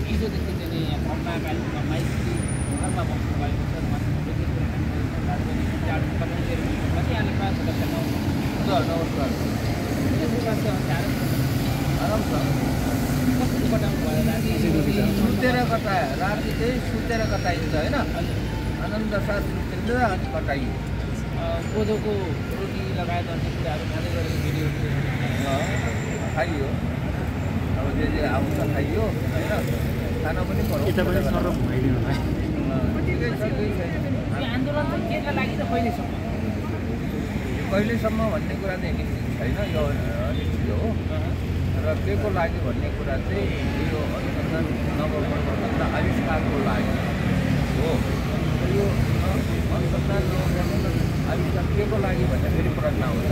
हिजोदेखि चाहिँ घरमा गाडीमा माइती घरमा बस्नु भएको छ नमस्कार आराम छ सुतेर कटा राति चाहिँ सुतेर कटाइन्छ होइन आनन्द साथ सुतेर अनि कटाइयो कोदोको रोटी लगायत अन्य कुराहरू खाँदै गरेको भिडियोहरू खाइयो अब जे आउँछ खाइयो होइन खाना पनि आन्दोलन चाहिँ केका लागि र कहिलेसम्म भन्ने कुरा चाहिँ निश्चित छैन यो अनिश्चित हो र के को लागि भन्ने कुरा चाहिँ यो अनुसन्धान नवप्रवर्तन र आविष्कारको लागि हो यो अनुसन्धान नवप्रवर्तन आविष्कार के को लागि भन्ने फेरि प्रश्न आउँछ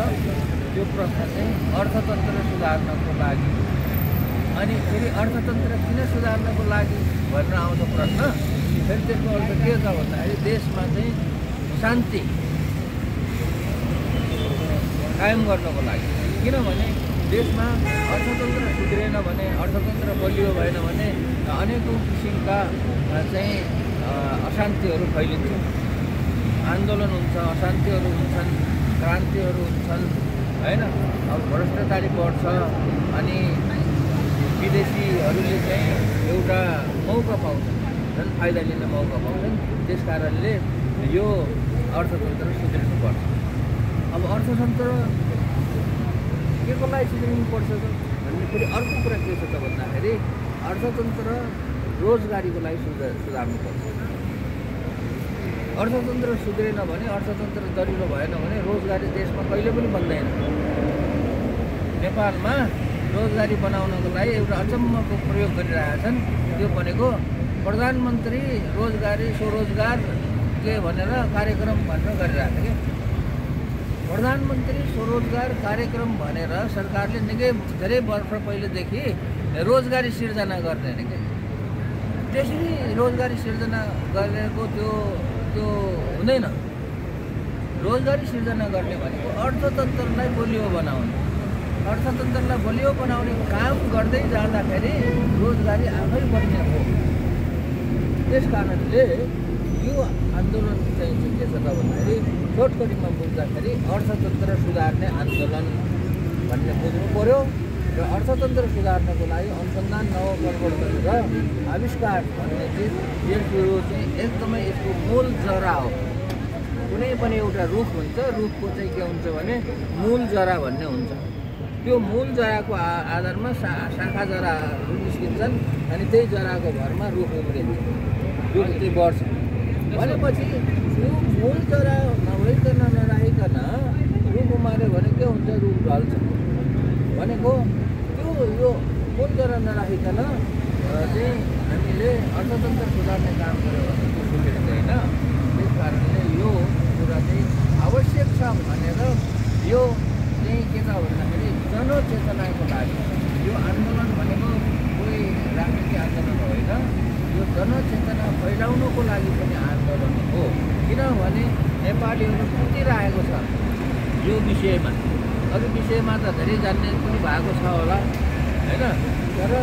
त्यो प्रश्न चाहिँ अर्थतन्त्र सुधार्नको लागि अनि फेरि अर्थतन्त्र किन सुधार्नको लागि भनेर आउँछ प्रश्न फेरि त्यसको अर्थ के छ भन्दाखेरि देशमा चाहिँ शान्ति कायम गर्नको लागि किनभने देशमा अर्थतन्त्र सुध्रेन भने अर्थतन्त्र बलियो भएन भने अनेकौँ किसिमका चाहिँ अशान्तिहरू फैलिन्छन् आन्दोलन हुन्छ अशान्तिहरू हुन्छन् क्रान्तिहरू हुन्छन् होइन अब भ्रष्टाचारी बढ्छ अनि विदेशीहरूले चाहिँ एउटा मौका पाउँछन् झन् फाइदा लिने मौका पाउँछन् त्यस कारणले यो अर्थतन्त्र सुध्रिनुपर्छ अब अर्थतन्त्र के को लागि सुध्रिनुपर्छ त भन्ने फेरि अर्को कुरा के छ त भन्दाखेरि अर्थतन्त्र रोजगारीको लागि सुधार्नुपर्छ अर्थतन्त्र सुध्रेन भने अर्थतन्त्र दरिलो भएन भने रोजगारी देशमा कहिले पनि बन्दैन नेपालमा रोजगारी बनाउनको लागि एउटा अचम्मको प्रयोग गरिरहेछन् त्यो भनेको प्रधानमन्त्री रोजगारी स्वरोजगार के भनेर कार्यक्रम भनेर गरिरहेको थियो प्रधानमन्त्री स्वरोजगार कार्यक्रम भनेर सरकारले निकै धेरै वर्ष पहिलेदेखि रोजगारी सिर्जना गर्ने अरे के त्यसरी रोजगारी सिर्जना गरेको त्यो हुँदैन रोजगारी सिर्जना गर्ने भनेको अर्थतन्त्रलाई बलियो बनाउने अर्थतन्त्रलाई बलियो बनाउने काम गर्दै जाँदाखेरि रोजगारी आफै बढ्ने हो त्यस कारणले यो आन्दोलन चाहिँ के छ त भन्दाखेरि छोटकरीमा बुझ्दाखेरि अर्थतन्त्र सुधार्ने आन्दोलन भन्ने बुझ्नु पर्यो र अर्थतन्त्र सुधार्नको लागि अनुसन्धान नवप्रवर्तन र आविष्कार भन्ने चिज यसको चाहिँ एकदमै यसको मूल जरा हो कुनै पनि एउटा रुख हुन्छ रुखको चाहिँ के हुन्छ भने मूल जरा भन्ने हुन्छ त्यो मूल जराको आधारमा शाखा जराहरू निस्किन्छन् अनि त्यही जराको भरमा रुख उम्रिन्छ रुख चाहिँ बढ्छ भनेपछि यो मूल जरा नभइकन नराखिकन रुख उमार्यो भने के हुन्छ रुख ढल्छ भनेको त्यो यो मूल जरा नराखिकन चाहिँ हामीले अर्थतन्त्र सुधार्ने काम गऱ्यो भने त्यो सुध्रिँदैन त्यस कारणले यो कुरा चाहिँ आवश्यक छ भनेर यो चाहिँ के छ भन्दाखेरि जनचेतनाको लागि यो आन्दोलन भनेको कोही राजनीतिक आन्दोलन होइन यो जनचेतना फैलाउनको लागि पनि आन्दोलन हो किनभने नेपालीहरू कुदिरहेको छ यो विषयमा अरू विषयमा त धेरै जान्ने पनि भएको छ होला होइन तर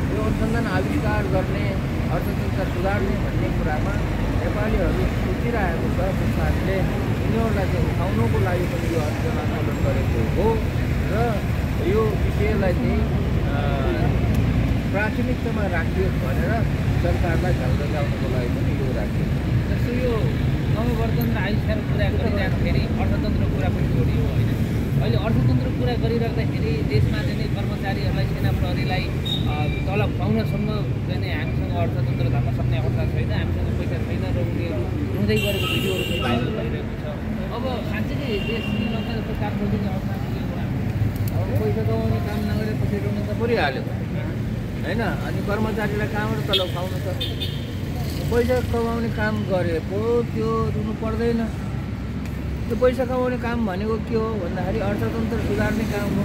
यो अनुसन्धान आविष्कार गर्ने अर्थतन्त्र सुधार्ने भन्ने कुरामा नेपालीहरू कुदिरहेको छ त्यस कारणले यिनीहरूलाई चाहिँ उठाउनुको लागि पनि यो आन्दोलन गरेको हो र यो विषयलाई चाहिँ प्राथमिकतामा राखियोस् भनेर सरकारलाई ध्यान लगाउनको लागि पनि यो राखियो जस्तो यो नवप्रवर्तन र आविष्कार कुरा गरिराख्दाखेरि अर्थतन्त्रको कुरा पनि जोडियो होइन अहिले अर्थतन्त्र कुरा गरिराख्दाखेरि देशमा चाहिँ कर्मचारीहरूलाई सेना प्रहरीलाई तलब पाउनसम्म चाहिँ हामीसँग अर्थतन्त्र धान्न सक्ने अवस्था छैन हामीसँग पैसा छैन र उनीहरू रुँदै गरेको भिडियोहरू पनि भाइरल भइरहेको छ अब साँच्चै देश श्रीलङ्का जस्तो काम खोजिने अवस्था अब पैसा कमाउने काम नगरेपछि रुन त परिहाल्यो होइन अनि कर्मचारीलाई कहाँबाट तलब पाउनु त पैसा कमाउने काम गरे पो त्यो रुनु पर्दैन त्यो पैसा कमाउने काम भनेको के हो भन्दाखेरि अर्थतन्त्र सुधार्ने काम हो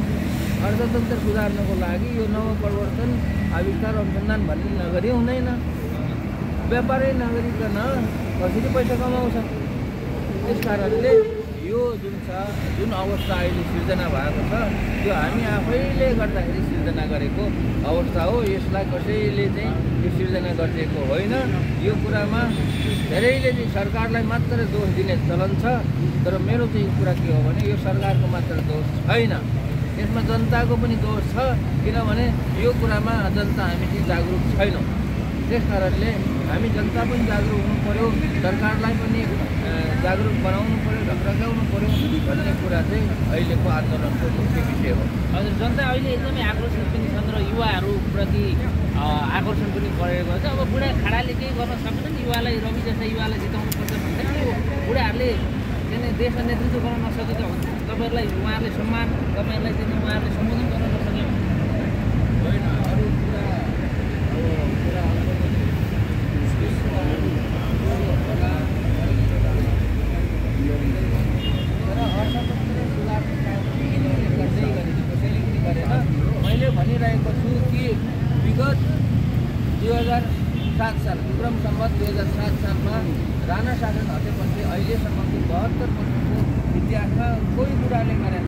अर्थतन्त्र सुधार्नको लागि यो नवप्रवर्तन आविष्कार अनुसन्धान भन्ने नगरी हुँदैन व्यापारै नगरिकन कसरी पैसा कमाउँछ त्यस कारणले यो जुन अवस्था अहिले सिर्जना भएको छ त्यो हामी आफैले गर्दाखेरि सिर्जना गरेको अवस्था हो। यसलाई कसैले चाहिँ यो सिर्जना गरिदिएको होइन। यो कुरामा धेरैले चाहिँ सरकारलाई मात्र दोष दिने चलन छ, तर मेरो चाहिँ कुरा के हो भने यो सरकारको मात्र दोष छैन, यसमा जनताको पनि दोष छ। किनभने यो कुरामा जनता हामी चाहिँ जागरुक छैनौँ। त्यस कारणले हामी जनता पनि जागरुक हुनु पर्यो, सरकारलाई पनि जागरुक बनाउनु पर्यो, ढकढक्याउनु पर्यो भन्ने कुरा चाहिँ अहिलेको आन्दोलनको मुख्य विषय हो। हजुर, जनता अहिले एकदमै आकर्षित पनि छन् र युवाहरूप्रति आकर्षण पनि बढेको छ। अब बुढा खाडाले केही गर्न सक्दैन, युवालाई रवि जस्ता युवालाई जिताउनु पर्छ भन्दा त्यो बुढाहरूले चाहिँ देशमा नेतृत्व गर्न नसकेका हुन्छ। तपाईँहरूलाई उहाँहरूले सम्मान, तपाईँहरूलाई चाहिँ उहाँहरूले सम्बोधन गर्न नसके होइन। अरू कुरा मैले भनिरहेको छु कि विगत 2007 साल विक्रम सम्वत 2007 सालमा राणा शासन हटेपछि अहिलेसम्मको 72 वर्षको इतिहासमा कोही बुढाले गरेन।